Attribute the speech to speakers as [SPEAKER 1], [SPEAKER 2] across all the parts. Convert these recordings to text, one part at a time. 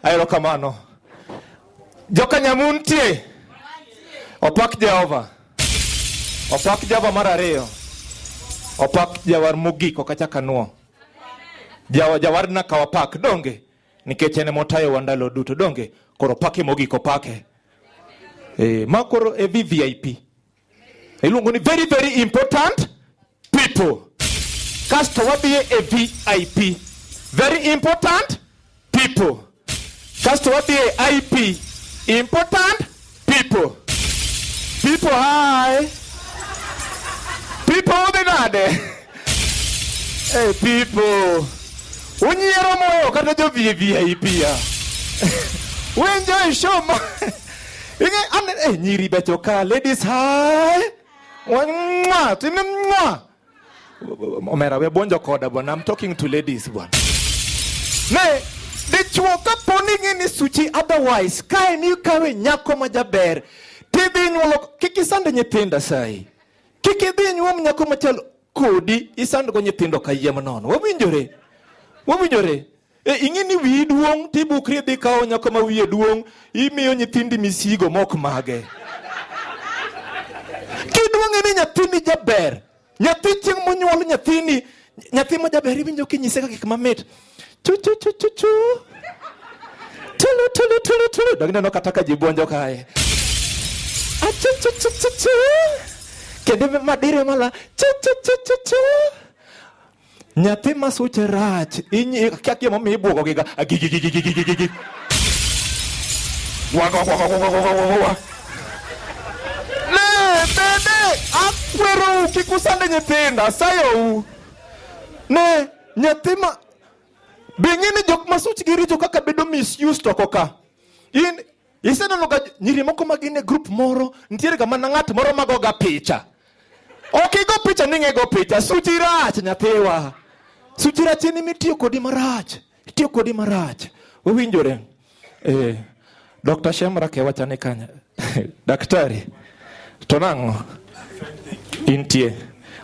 [SPEAKER 1] Erokamano. Joka Nyamuntie. Opak Jehova. Opak Jehova mar ariyo. Opak jawar mogik ok achak anuo. Jawar nyaka wapak donge? Nikech en emotayowa ndalo duto donge? Koro pake mogik opake. Eh, ma koro e VVIP. Iluongo ni very very important people. Kasto wadhi e VIP. Very important people. Kasto wadhi e IP. Important people. People hi. People udhi nade? Hey people. Unyiero moyo kata jo VIP ya. Winjo show ma. Ing'e an eh, nyiri becho ka ladies hi. Mwa, timne mwa. Omera we buonjo koda bwana. I'm talking to ladies bwana. Ne dichuo kapo ni ing'e ni suchi otherwise kae ni ikawe nyako ma jaber tidhi nyuolo kik isand nyithinda sai. Kik idhi nyuom nyako machal kodi isand go nyithindo kayiem nono. Wawinjore? Wawinjore? E, ing'e ni wiyi duong' tibukri idhi kawo nyako ma wiye duong' imiyo nyithindi misigo mok mage. Kidwang'e ni nyathini jaber, nyathi chieng' monyuol nyathini, nyathi ma jaber iwinjo kinyise ka gik mamit. Chu chu chu chu chu. Tulu tulu tulu tulu. Dog neno kata ka ji buonjo kae. Achu chu chu chu chu. Kendo madire mala chu chu chu chu chu. Nyathi ma suche rach, inyi kia gima omiyo ibuogo gi ga gi gi gi gi gi gi gi. Wa wa wa wa wa wa wa wa. Ne, bende akwerou kik usand nyithindo, asayou. Ne, nyathi ma be ing'e ni jok ma suchgi richo kaka bedo misused oko ka. In iseneno ga nyiri moko ma gin e group moro, nitiere ga mana ng'at moro magoga picha. Ok igo picha ni ng'e go picha, suchi rach nyathiwa. Suchi rach en mitiyo kodi marach. Itiyo kodi marach. Owinjore. Eh, Dr. Shemrak e wacha ni kanya. Daktari. To nang'o? Intie.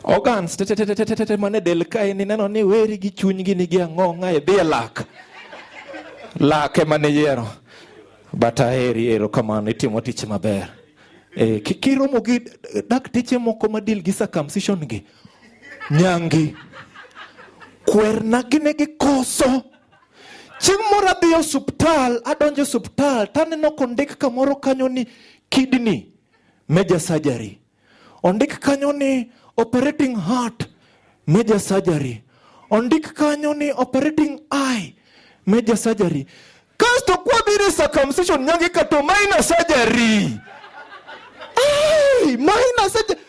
[SPEAKER 1] Organs te te te te te te mane del kae ni neno ni weri gi chunygi nigi ang'o ng'a idhi e lak. Lak ema ne yiero. But aheri erokamano itimo tich maber. Eh, kiromo gi dakteche moko ma deal gi circumcision gi nyangi kwerna gi ne gikoso chieng' moro adhi e osuptal adonjo e osuptal taneno kondik kamoro kanyo ni kidney major surgery ondik kanyo ni operating heart major surgery ondik kanyo ni operating eye major surgery kasto kwabiro e circumcision nyangi kato minor surgery. Ay, minor surgery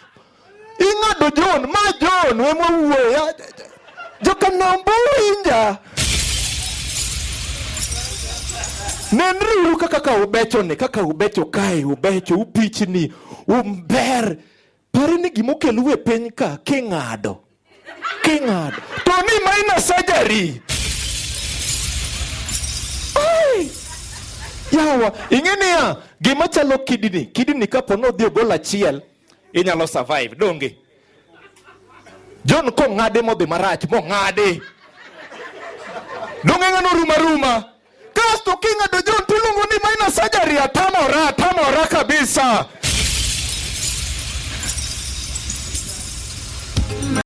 [SPEAKER 1] ing'ado John ma John we mwawuoyo jokanambo winja nenriuru kaka ka ubecho ni kaka ubecho kae ubecho upichni umber pare ni gimokelou e piny ka king'ado king'ado to ni minor surgery Ai! Yawa ing'e niya gima chalo kidney kidney kapo ni odhi ogol achiel inyalo survive donge John kong'ade modhi marach mong'ade donge ng'ano ruma ruma kasto king'ado John tiluongo ni minor surgery atamora atamora kabisa.